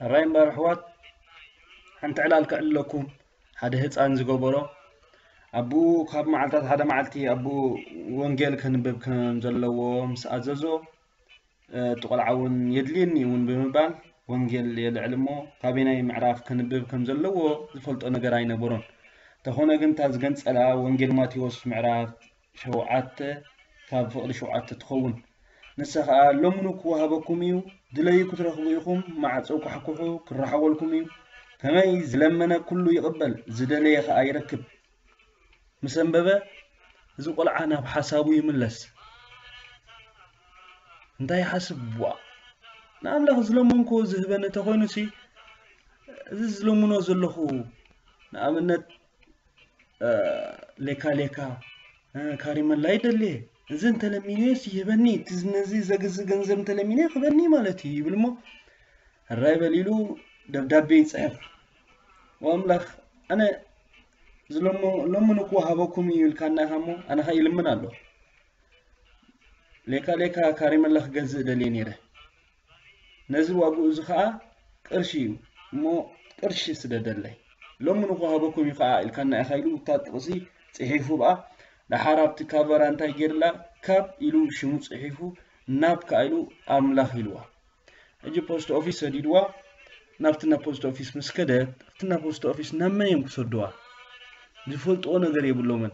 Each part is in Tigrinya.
ሕራይ እምበር ኣሕዋት፣ ሓንቲ ዕላል ክዕልለኩም። ሓደ ህፃን ዝገበሮ፣ ኣቦኡ ካብ መዓልታት ሓደ መዓልቲ ኣቦኡ ወንጌል ከንብብ ከም ዘለዎ ምስ ኣዘዞ፣ እቲ ቆልዓ እውን የድልየኒ እውን ብምባል ወንጌል የልዕል እሞ፣ ካበየናይ ምዕራፍ ከንብብ ከም ዘለዎ ዝፈልጦ ነገር ኣይነበሮን። እንተኾነ ግን እታ ዝገንጸላ ወንጌል ማቴዎስ ምዕራፍ ሸውዓተ ካብ ፍቕዲ ሸውዓተ ትኸውን። ንሳ ኸኣ፣ "ሎምኑ ክወሃበኩም እዩ፣ ድለዩ ክትረኽቡ ኢኹም፣ ማዕጾ ኳሕኩሑ ክረሓወልኩም እዩ። ከመይ ዝለመነ ኩሉ ይቕበል፣ ዝደለየ ኸኣ ይረክብ።" ምስ ኣንበበ፣ እዚ ቆልዓ ናብ ሓሳቡ ይምለስ። እንታይ ይሓስብ? "ዋእ፣ ንኣምላኽ ዝለመንኩዎ ዝህበኒ እንተኾይኑሲ፣ እዚ ዝለምኖ ዘለኹ፣ ንኣብነት፣ እ፣ ሌካ ሌካ፣ እ፣ ካሪመላ ይደልየ። እዚ እንተለሚነዮስ ይህበኒ፣ እቲ ነዚ ዘግዝእ ገንዘብ እንተለሚነዮ ክህበኒ ማለት እዩ" ይብል እሞ፣ ሕራይ በል ኢሉ ደብዳቤ ይጽሕፍ። "ወኣምላኽ፣ ኣነ ዝለሞ-፣ ለምኑ ክወሃበኩም እዩ ኢልካና ኢኻ እሞ፣ ኣነ ኸኣ ይልምን ኣለኹ። ሌካ ሌካ ካሪመላ ክገዝእ ደልየ ነይረ። ነዚ ዋግኡ እዚ ኸኣ ቅርሺ እዩ እሞ፣ ቅርሺ ስደደለይ። ለምኑ ክወሃበኩም እዩ ኸኣ ኢልካና ኢኻ" ኢሉ እታ ጥቕሲ ጽሒፉ ብኣ። ደሓር ኣብቲ ካቨራ እንታይ ገይርላ? ካብ ኢሉ ሽሙ ጽሒፉ፣ ናብ ከኣ ኢሉ ኣምላኽ ኢልዋ። ሕጂ ፖስት ኦፊስ ሰዲድዋ። ናብቲ ናብ ፖስት ኦፊስ ምስ ከደት፣ ኣብቲ ናብ ፖስት ኦፊስ ናብ መን እዮም ክሰድዋ? ዝፈልጥዎ ነገር የብሎምን።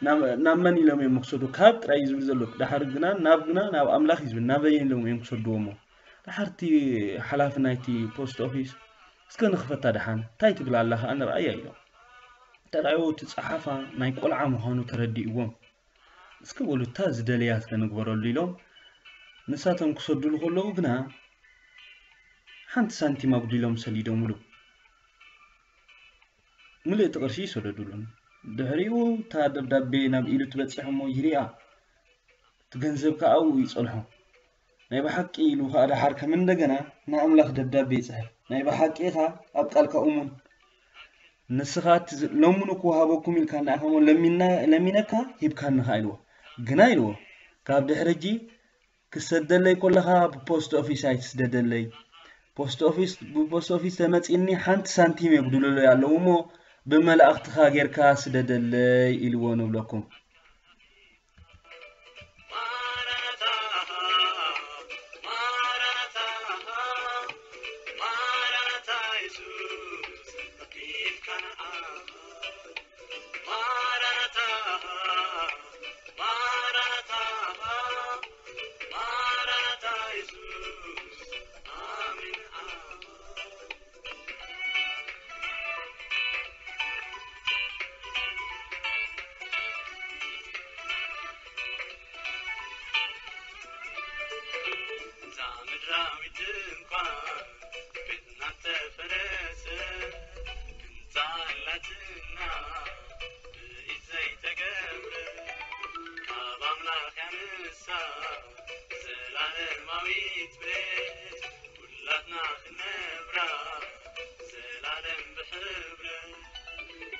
ናብ፣ ናብ መን ኢሎም እዮም ክሰዱ? ካብ ጥራይ እዩ ዝብል ዘሎ። ደሓር ግና፣ ናብ ግና፣ ናብ ኣምላኽ እዩ ዝብል። ናበይ ኢሎም እዮም ክሰድዎ እሞ? ደሓር እቲ ሓላፊ ናይቲ ፖስት ኦፊስ፣ "እስከ ንኽፈታ ደሓን፣ እንታይ ትብል ኣላ ኸኣ ንርኣያ" ኢሎም። ተራእዩ እቲ ጸሓፋ ናይ ቆልዓ ምዃኑ ተረዲእዎም። "እስከ በሉ እታ ዝደለያ እስከ ንግበረሉ" ኢሎም ንሳቶም ክሰድሉ ከለዉ ግና ሓንቲ ሳንቲም ኣጉዲሎም ሰዲዶምሉ። ምልእቲ ቅርሺ ይሰደዱሉን። ድሕሪኡ እታ ደብዳቤ ናብ ኢዱ ትበጽሕ እሞ ይሪኣ። እቲ ገንዘብ ከኣ ኣብኡ ይጸንሖ። ናይ ብሓቂ ኢሉ ከኣ ደሓር ከም እንደገና ንኣምላኽ ደብዳቤ ይጽሕፍ። "ናይ ብሓቂ ኢኻ ኣብ ቃልካ እሙን። ንስኻ እቲ ዝ-፣ ለምኑ ክወሃበኩም ኢልካና ኢኻ እሞ ለሚና-፣ ለሚነካ ሂብካኒ ኸኣ" ኢልዎ። "ግና" ኢልዎ፣ "ካብ ድሕሪ ሕጂ ክሰደለይ ከለኻ ብፖስት ኦፊስ ኣይትስደደለይ። ፖስት ኦፊስ፣ ብፖስት ኦፊስ ተመጺኒ ሓንቲ ሳንቲም የጉድሉለይ ኣለዉ እሞ ብመላእኽትኻ ጌርካ ስደደለይ" ኢልዎ ንብለኩም። እዛ ምድራዊት ድንኳን ቤትና ተፈረሰ፣ ህንጻ ኣላትና ብኢድ ዘይተገብረ፣ ካብ ኣምላኽ ያንሳ ዘላለማዊት ቤት፣ ኩላትና ክነብራ ዘላለም ብሕብረ።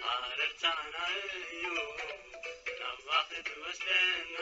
ሃረርታና እዩ ናብኣ ክትወስደና።